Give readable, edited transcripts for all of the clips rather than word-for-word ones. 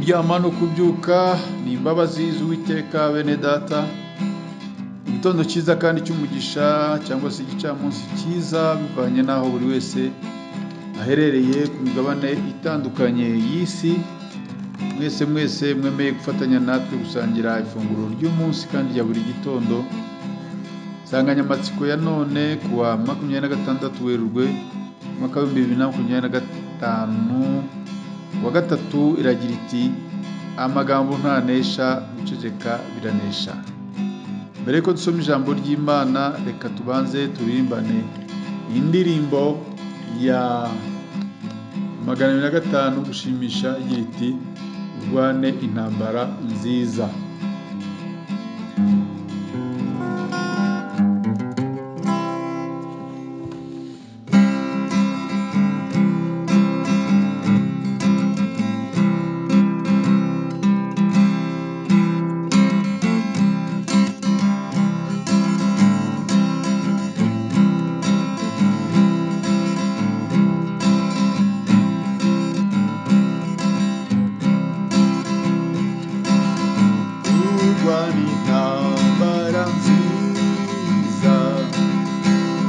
Kuryama no kubyuka ni imbabazi z'Uwiteka. Bene data, igitondo cyiza kandi cy'umugisha cyangwa se igicamunsi cyiza, bivanye n'aho buri wese aherereye ku migabane itandukanye y'isi. Mwese mwese mwemeye gufatanya natwe gusangira ifunguro ry'umunsi kandi rya buri gitondo. Insanganyamatsiko ya none kuwa 26 Werurwe umwaka wa 2025 wa gatatu iragira iti: "Amagambo ntanesha, guceceka biranesha." Mbere yuko dusoma ijambo ry'Imana, reka tubanze turirimbane indirimbo ya 205 gushimisha, igira iti: "Urwane intambara nziza." Urwana intambara nziza,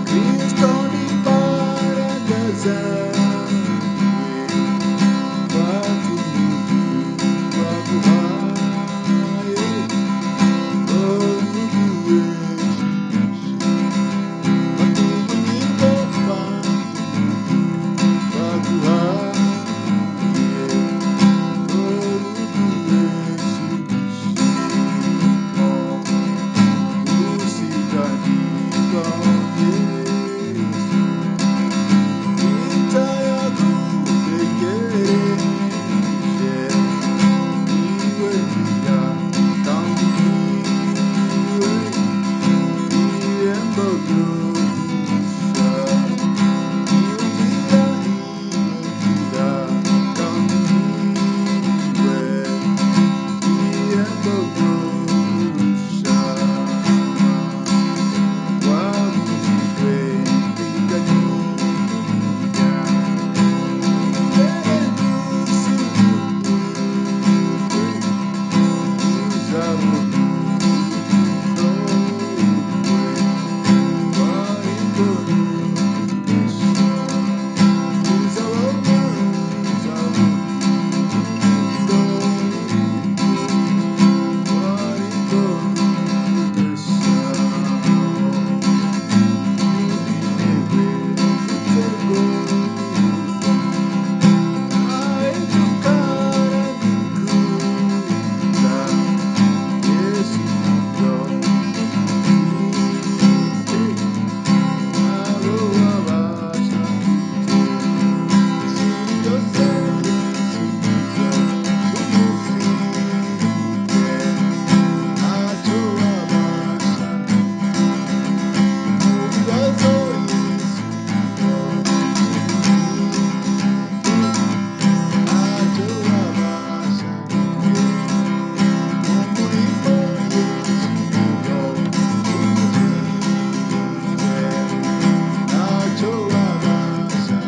Kristo ni imbaraga zawe, fata umubiri waguhaye, uvuge fata ubugingo, fata umubiri waguhaye, uvuge ibyishimo, gusiganirwa Yesu, icyagutegereje, niwe nzira kandi niwe irembo ry'umugisha, niwe nzira, niwe nzira kandi niwe irembo ry'umugisha, wabujijwe kwiganyira, mbere dusuzugurirwe, uzabona urukundo rwe, warikoresha, uzabona, uzabona urukundo rwe, warikoresha. Intebe mfite rwose, ahinduka aragukunda, Yesu nibyo ufite, abo wabasha gute, byose Yesu nibyo umufite, ntacyo wabasha mu bibazo, Yesu nibyo umufite, ntacyo wabasha mu murimo, Yesu nibyo umufite, ntacyo wabasha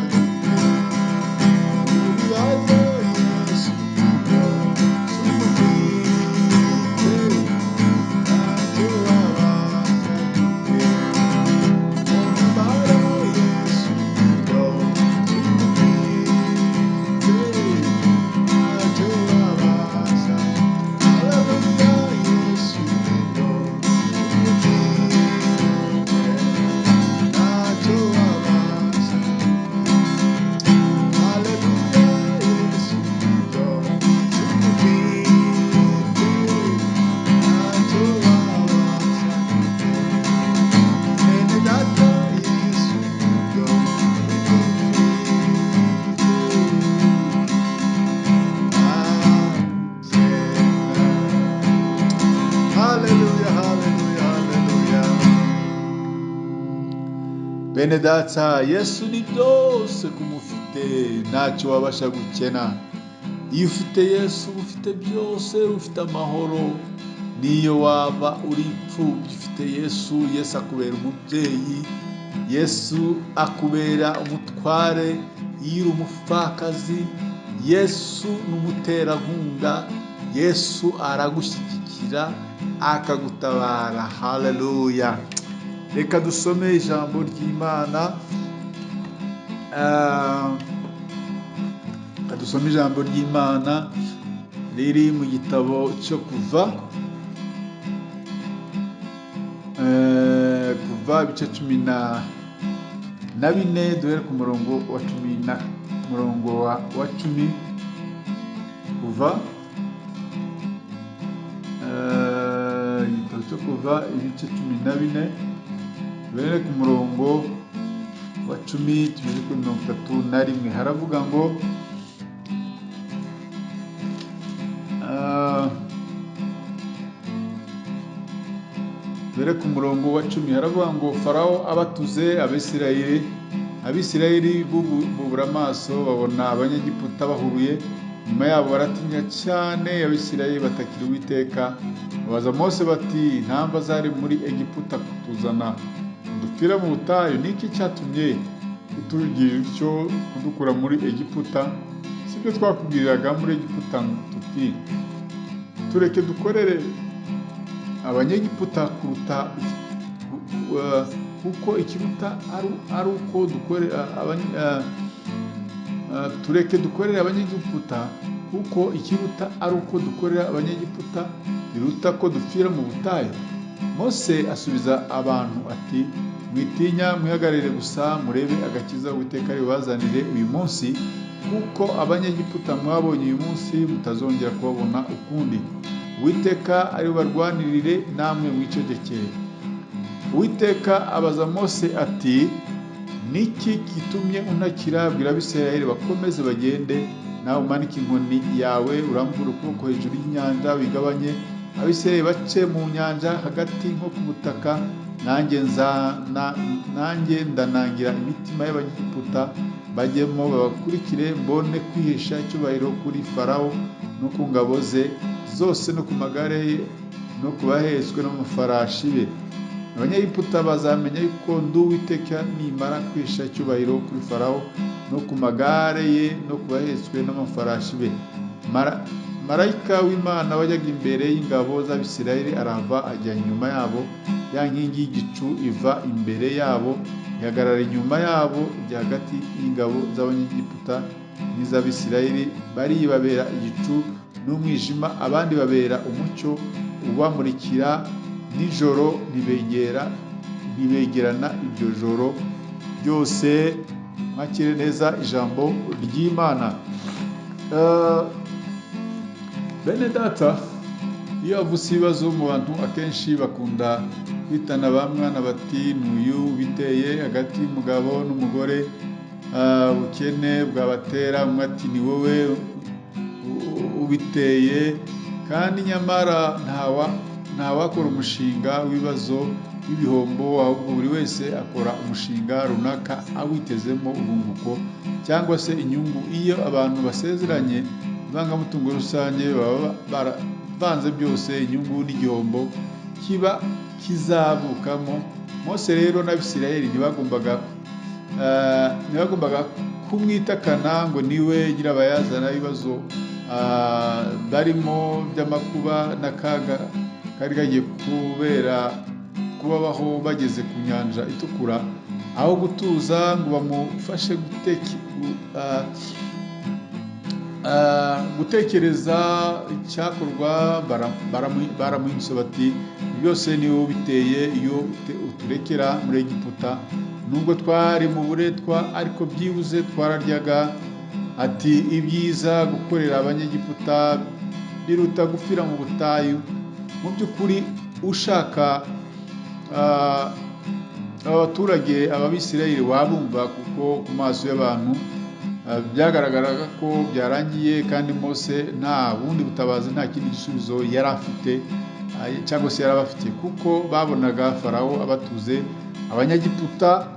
mu bibazo, Yesu nibyo umufite, ntacyo wabasha mu ntambara, Yesu nibyo umufite, ntacyo wabasha. Haleluya, Yesu nibyo umufite, ntacyo wabasha. Haleluya, Yesu nibyo umufite, ntacyo wabasha. Bene data, Yesu nibyo umufite. Amen. Haleluya, haleluya, haleluya. Bene data, Yesu ni byose kumufite, ntacyo wabasha gukena. Iyo ufite Yesu uba ufite byose, ufite amahoro. Niyo waba uri imfubyi ufite Yesu, Yesu akubera umubyeyi, Yesu akubera umutware. Iyo uri umupfakazi, Yesu ni umuterankunga, Yesu aragushyigikira akagutabara. Haleluya. Reka dusome ijambo ry'Imana. Reka dusome ijambo ry'Imana riri mu gitabo cyo Kuva, Kuva ibice 14, duhere ku murongo wa cumi na murongo wa 10. Kuva, igitabo cyo Kuva ibice 14, duhere ku murongo wa 10 tugeze kuri 31. Haravuga ngo dore ku murongo wa 10 haravuga ngo Farawo abatuze Abisirayeli bubura amaso babona Abanyegiputa bahuruye nyuma yabo, baratinya cyane. Abisirayeli batakira Uwiteka, babaza Mose bati ntamba zari muri Egiputa kutuzana dupfira mu butayu? Niki cyatumye utugira utyo kudukura muri Egiputa? Sibyo twakubwiriraga muri Egiputa tuti tureke dukorere Abanyegiputa kuruta kuko ikiruta ari uko tureke dukorere Abanyegiputa, kuko ikiruta ari uko dukorera Abanyegiputa biruta ko dupfira mu butayu. Mose asubiza abantu ati mwitinya, mwihagarare gusa murebe agakiza Uwiteka ari bubazanire uyu munsi, kuko Abanyegiputa mwabonye uyu munsi mutazongera kubabona ukundi. Uwiteka ari bubarwanirire, namwe mwicecekere. Uwiteka abaza Mose ati niki gitumye untakira? Bwira Abisirayeli bakomeze bagende, nawe umanike inkoni yawe urambure ukuboko hejuru y'inyanja wigabanye, Abisirayeli bace mu nyanja hagati nko ku butaka, nanjye ndanangira imitima y'Abanyegiputa bajyemo babakurikire, mbone kwihesha icyubahiro kuri Farawo no ku ngabo ze zose no ku magare ye no ku bahetswe n'amafarashi be. Abanyegiputa bazamenya yuko ndi Uwiteka nimara kwihesha icyubahiro kuri Farawo no ku magare ye no ku bahetswe n'amafarashi be. Marayika w'Imana wajyaga imbere y'ingabo z'Abisirayeli arava ajya inyuma yabo, ya nkingi y'igicu iva imbere yabo ihagarara inyuma yabo, ijya hagati y'ingabo z'Abanyegiputa n'iz'Abisirayeli. Baribabera igicu n'umwijima, abandi babera umucyo ubamurikira nijoro, ntibegerana iryo joro ryose. Mwakire neza ijambo ry'Imana. Bene data, iyo havutse ibibazo mu bantu akenshi bakunda kwitana ba mwana bati n'uyu biteye hagati y'umugabo n'umugore, ubukene bwabatera, umwe ati ni wowe ubiteye, kandi nyamara ntawakora umushinga w'ibibazo w'ibihombo, ahubwo buri wese akora umushinga runaka awitezemo urwunguko cyangwa se inyungu. Iyo abantu basezeranye ivangamutungo rusange baba baravanze byose, inyungu n'igihombo kiba kizavukamo. Mose rero n'Abisirayeli ntibagombaga kumwitakana ngo niwe nyirabayazana ibibazo barimo by'amakuba n'akaga kari kagiye kubera kubabaho bageze ku nyanja itukura. Aho gutuza ngo bamufashe gutekereza icyakorwa, baramuhindutse bati byose ni wowe ubiteye, iyo uturekera muri Egiputa, nubwo twari mu buretwa ariko byibuze twararyaga. Ati ibyiza gukorera Abanyegiputa biruta gupfira mu butayu. Mu by'ukuri ushaka abaturage Abisirayeli wabumva, kuko ku maso y'abantu byagaragaraga ko byarangiye, kandi Mose nta bundi butabazi, nta kindi gisubizo yari afite cyangwa se yari abafitiye, kuko babonaga Farawo abatuze Abanyegiputa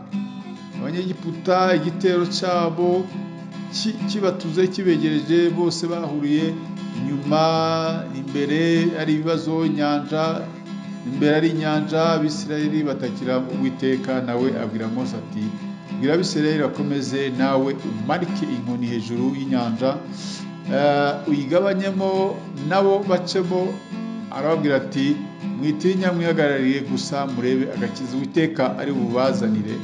igitero cyabo kibatuze kibegereje, bose bahuriye inyuma, imbere ari ibibazo, inyanja imbere ari inyanja. Abisirayeli batakira Uwiteka, nawe abwira Mose ati bwira Abisirayeli bakomeze, nawe umanike inkoni hejuru y'inyanja. Uyigabanyemo nabo bacemo. Arababwira ati: "Mwitinya, mwihagarariye gusa murebe agakiza Uwiteka ari bubazanire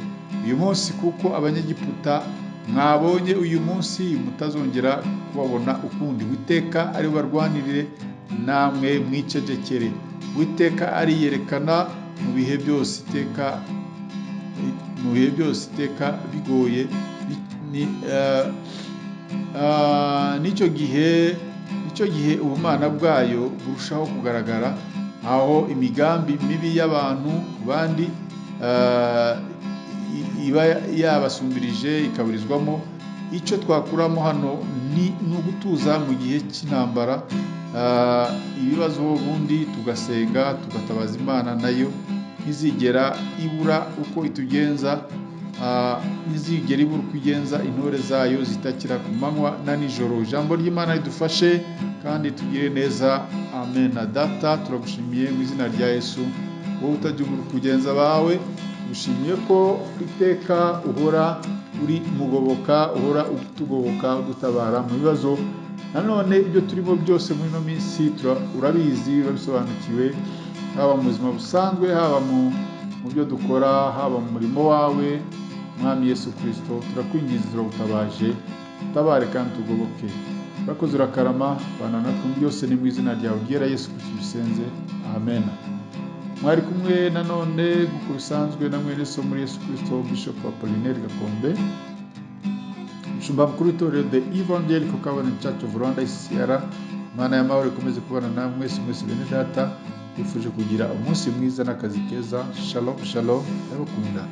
uyu munsi, kuko Abanyegiputa mwabonye uyu munsi mutazongera kubabona ukundi. Uwiteka ari bubarwanirire, namwe mwicecekere." Uwiteka ariyerekana mu bihe byose iteka, mu bihe byose iteka bigoye. Nicyo gihe ubumana bwayo burushaho kugaragara, aho imigambi mibi y'abantu ku bandi iba yabasumbirije ikaburizwamo. Icyo twakuramo hano ni ugutuza mu gihe cy'intambara, ibibazo, ubundi tugasenga, tugatabaza Imana. Nayo ntizigera ibura uko itugenza, ntizigera ibura uko igenza intore zayo zitakira ku manywa na nijoro. Ijambo ry'Imana ridufashe kandi tugire neza. Amen. Na Data, turagushimiye mu izina rya Yesu, wowe utajya ubura kugenza abawe. Tugushimiye ko iteka uhora uri mugoboka, uhora utugoboka, udutabara mu bibazo. Nanone ibyo turimo byose muri ino minsi urabizi, urabisobanukiwe, haba mu buzima busanzwe, haba mu byo dukora, haba mu murimo wawe. Mwami Yesu Kirisito, turakwinginze, turagutabaje, utabare kandi tugoboke. Urakoze, urakarama, bana natwe mu byose. Ni mu izina ryawe ryera Yesu Kirisito dusenze, amen. Mwari kumwe nanone nk'uko bisanzwe na mwene so muri Yesu Kirisito, Bishop Apollinaire Gakombe, umushumba mukuru w'itorero The Evangelical Covenant Church of Rwanda, ECCR. Imana y'amahoro ikomeze kubana namwe mwese mwese. Bene data, bifuje kugira umunsi mwiza n'akazi keza. Shalom, shalom, ndabakunda.